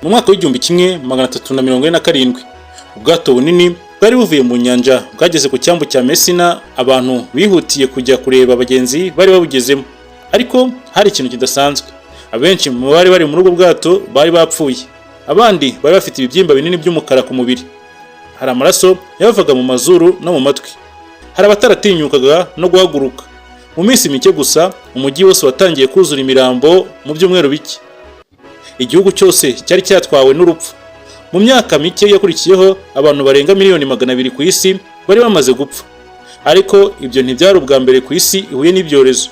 Mu mwaka w'1347, ubwato bunini bwari buvuye mu nyanja bwageze ku cyambu cya Messina. Abantu bihutiye kujya kureba abagenzi bari babugezemo, ariko hari ikintu kidasanzwe. Abenshi mu bari bari muri ubwo bwato bari bapfuye, abandi bari bafite ibibyimba binini by'umukara ku mubiri. Hari amaraso yabavaga mu mazuru no mu matwi. Hari abataratinyukaga no guhaguruka. Mu minsi mike gusa, umujyi wose watangiye kuzura imirambo. Mu byumweru bike, igihugu cyose cyari cyatwawe n'urupfu. Mu myaka mike yakurikiyeho, abantu barenga miliyoni 200 ku isi bari bamaze gupfa. Ariko ibyo ntibyari ubwa mbere ku isi ihuye n'ibyorezo.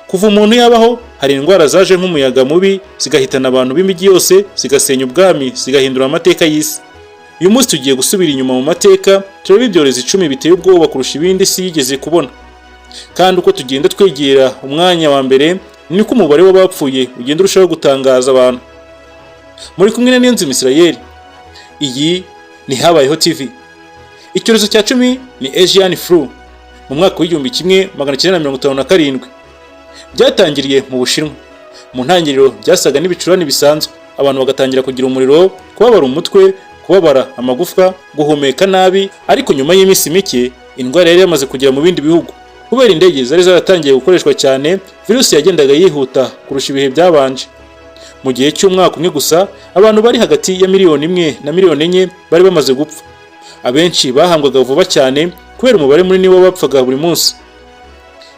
Kuva umuntu yabaho, hari indwara zaje nk'umuyaga mubi, zigahitana abantu b'imijyi yose, zigasenya ubwami, zigahindura amateka y'isi. Uyu munsi tugiye gusubira inyuma mu mateka, turebe ibyorezo 10 biteye ubwoba kurusha ibindi isi yigeze kubona. Kandi uko tugenda twegera umwanya wa mbere, niko umubare w'abapfuye ugenda urushaho gutangaza abantu. Muri kumwe na Niyonzima Israel, iyi ni Habayeho TV. Icyorezo cya 10 ni Asian Flu. Mu mwaka w'1957, byatangiriye mu Bushinwa. Mu ntangiriro byasaga n'ibicurane bisanzwe, abantu bagatangira kugira umuriro, kubabara umutwe, kubabara amagufwa, guhumeka nabi. Ariko nyuma y'iminsi mike, indwara yari yamaze kugera mu bindi bihugu. Kubera indege zari zaratangiye gukoreshwa cyane, virusi yagendaga yihuta kurusha ibihe byabanje. Mu gihe cy'umwaka umwe gusa, abantu bari hagati ya miliyoni 1 na miliyoni 4 bari bamaze gupfa. Abenshi bahambwaga vuba cyane kubera umubare munini w'abapfaga buri munsi.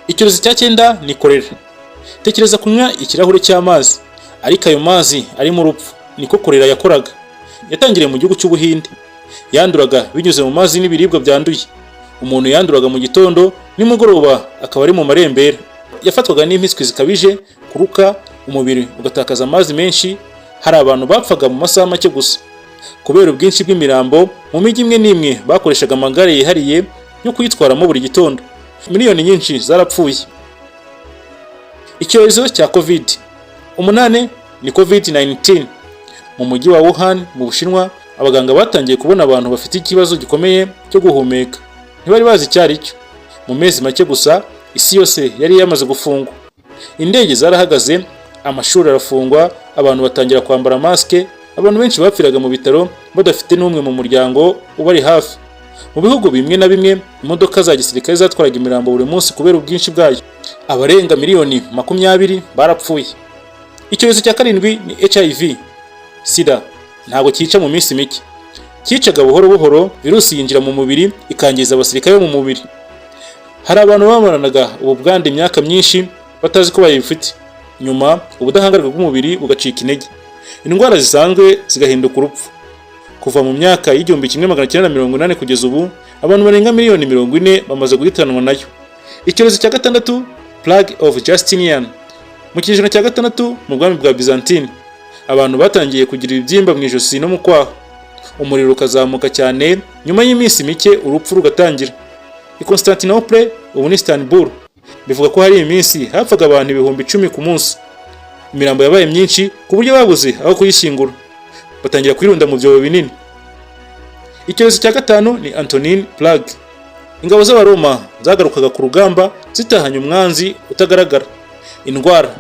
Icyorezo cya cyenda ni korera. Tekereza kunywa ikirahure cy'amazi, ariko ayo mazi arimo urupfu. Niko korera yakoraga. Yatangiriye mu gihugu cy'Ubuhinde. Yanduraga binyuze mu mazi n'ibiribwa byanduye. Umuntu yanduraga mu gitondo, nimugoroba akaba ari mu marembera. Yafatwaga n'impiswi zikabije, kuruka, umubiri ugatakaza amazi menshi. Hari abantu bapfaga mu masaha make gusa. Kubera ubwinshi bw'imirambo, mu mijyi imwe n'imwe bakoreshaga amagare yihariye yo kuyitwaramo buri gitondo. Miliyoni nyinshi zarapfuye. Icyorezo cya Covid 8 ni COVID-19. Mu mujyi wa Wuhan mu Bushinwa, abaganga batangiye kubona abantu bafite ikibazo gikomeye cyo guhumeka. Ntibari bazi icyo ari cyo. Mu mezi make gusa, isi yose yari yamaze gufungwa. Indege zarahagaze, amashuri arafungwa, abantu batangira kwambara masike. Abantu benshi bapfiraga mu bitaro badafite n'umwe mu muryango ubari hafi. Mu bihugu bimwe na bimwe, imodoka za gisirikare zatwaraga imirambo buri munsi kubera ubwinshi bwayo. Abarenga miliyoni 20 barapfuye. Icyorezo cya karindwi ni HIV, SIDA. Ntabwo cyica mu minsi mike, cyicaga buhoro buhoro. Virusi yinjira mu mubiri, ikangiza abasirikare bo mu mubiri. Hari abantu bamaranaga ubu bwandu imyaka myinshi batazi ko bayifite. Nyuma ubudahangarwa bw'umubiri bugacika intege, indwara zisanzwe zigahinduka urupfu. Kuva mu myaka y'1980 kugeza ubu, abantu barenga miliyoni 40 bamaze guhitanwa nayo. Icyorezo cya gatandatu, Plague of Justinian. Mu kinyejana cya gatandatu, mu bwami bwa Byzantine, abantu batangiye kugira ibibyimba mu ijosi no mu kwaha, umuriro ukazamuka cyane. Nyuma y'iminsi mike, urupfu rugatangira. I Constantinople, ubu ni Istanbul, bivuga ko hari iminsi hapfaga abantu 10,000 ku munsi. Imirambo yabaye myinshi ku buryo babuze aho kuyishyingura, batangira kuyirunda mu byobo binini. Icyorezo cya gatanu ni Antonine Plague. Ingabo z'Abaroma zagarukaga ku rugamba zitahanye umwanzi utagaragara, indwara.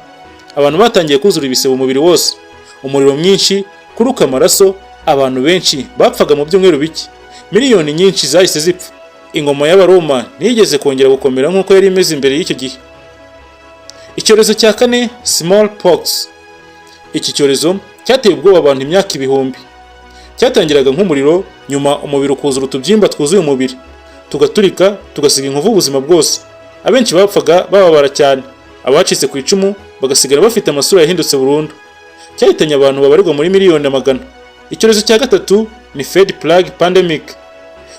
Abantu batangiye kuzura ibisebe umubiri wose, umuriro mwinshi, kuruka amaraso. Abantu benshi bapfaga mu byumweru bike. Miliyoni nyinshi zahise zipfa. Ingoma y'Abaroma ntiyigeze kongera gukomera nk'uko yari imeze imbere y'icyo gihe. Icyorezo cya kane, Smallpox. Iki cyorezo cyateye ubwoba abantu imyaka ibihumbi. Cyatangiraga nk'umuriro, nyuma umubiri ukuzura utubyimba twuzuye umubiri, tugaturika, tugasiga inkovu ubuzima bwose. Abenshi bapfaga bababara cyane, abacitse ku icumu bagasigara bafite amasura yahindutse burundu. Cyahitanye abantu babarirwa muri miliyoni amagana. Icyorezo cya gatatu ni Third Plague Pandemic.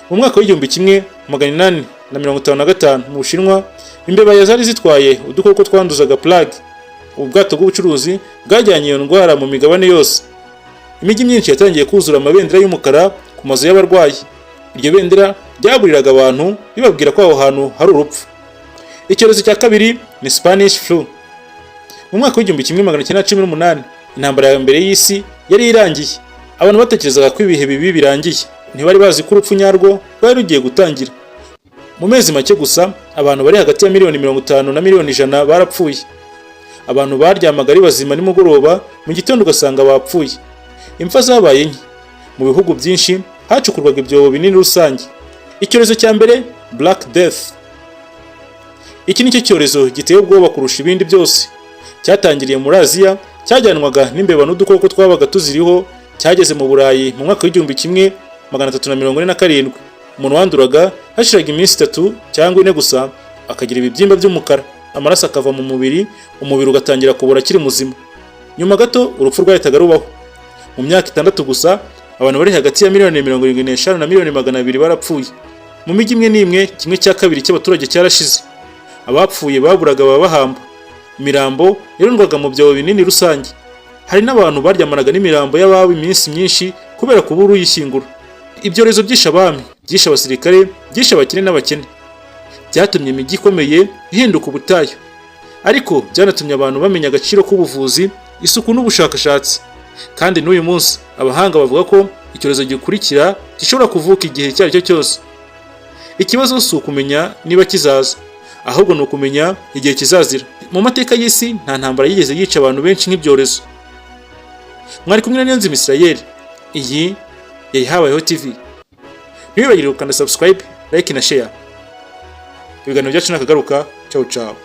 Mu mwaka w'1855 mu Bushinwa, imbeba zari zitwaye udukoko twanduzaga plague. Ubwato bw'ubucuruzi bwajyanye iyo ndwara mu migabane yose. Imijyi myinshi yatangiye kuzura amabendera y'umukara ku mazu y'abarwayi. Iryo bendera ryaburiraga abantu, ribabwira ko aho hantu hari urupfu. Icyorezo cya kabiri ni Spanish Flu. Mu mwaka w'1918, intambara ya mbere y'isi yari irangiye. Abantu batekerezaga ko ibihe bibi birangiye. Ntibari bazi ko urupfu nyarwo rwari rugiye gutangira. Mu mezi make gusa, abantu bari hagati ya miliyoni 50 na miliyoni 100 barapfuye. Abantu baryamaga ari bazima nimugoroba, mu gitondo ugasanga bapfuye. Impfa zabaye nke. Mu bihugu byinshi hacukurwaga ibyobo binini rusange. Icyorezo cya mbere, Black Death. Iki ni cyo cyorezo giteye ubwoba kurusha ibindi byose. Cyatangiriye muri Aziya, cyajyanwaga n'imbeba n'udukoko twabaga tuziriho. Cyageze mu Burayi mu mwaka wa 1347. Umuntu wanduraga, hashiraga iminsi 3 cyangwa 4 gusa akagira ibibyimba by'umukara, amaraso akava mu mubiri, umubiri ugatangira kubora akiri muzima. Nyuma gato urupfu rwahitaga rubaho. Mu myaka 6 gusa, abantu bari hagati ya miliyoni 75 na miliyoni 200 barapfuye. Mu mijyi imwe n'imwe, 1/2 cy'abaturage cyarashize. Abapfuye baburaga ababahamba, imirambo yarundwaga mu byobo binini rusange. Hari n'abantu baryamanaga n'imirambo y'ababo iminsi myinshi kubera kubura uyishyingura. Ibyorezo byishe abami, byishe abasirikare, byishe abakene n'abakene. Byatumye imijyi ikomeye ihinduka ubutayu, ariko byanatumye abantu bamenya agaciro k'ubuvuzi, isuku n'ubushakashatsi. Kandi n'uyu munsi abahanga bavuga ko icyorezo gikurikira gishobora kuvuka igihe icyo ari cyo cyose. Ikibazo si ukumenya niba kizaza, ahubwo ni ukumenya igihe kizazira. Mu mateka y'isi, nta ntambara yigeze yica abantu benshi nk'ibyorezo. Mwari kumwe na Niyonzima Israel. Iyi yari Habayeho TV. Ntiwibagirwe gukanda subscribe, like na share. Ibiganiro byacu nakagaruka. Ciao ciao.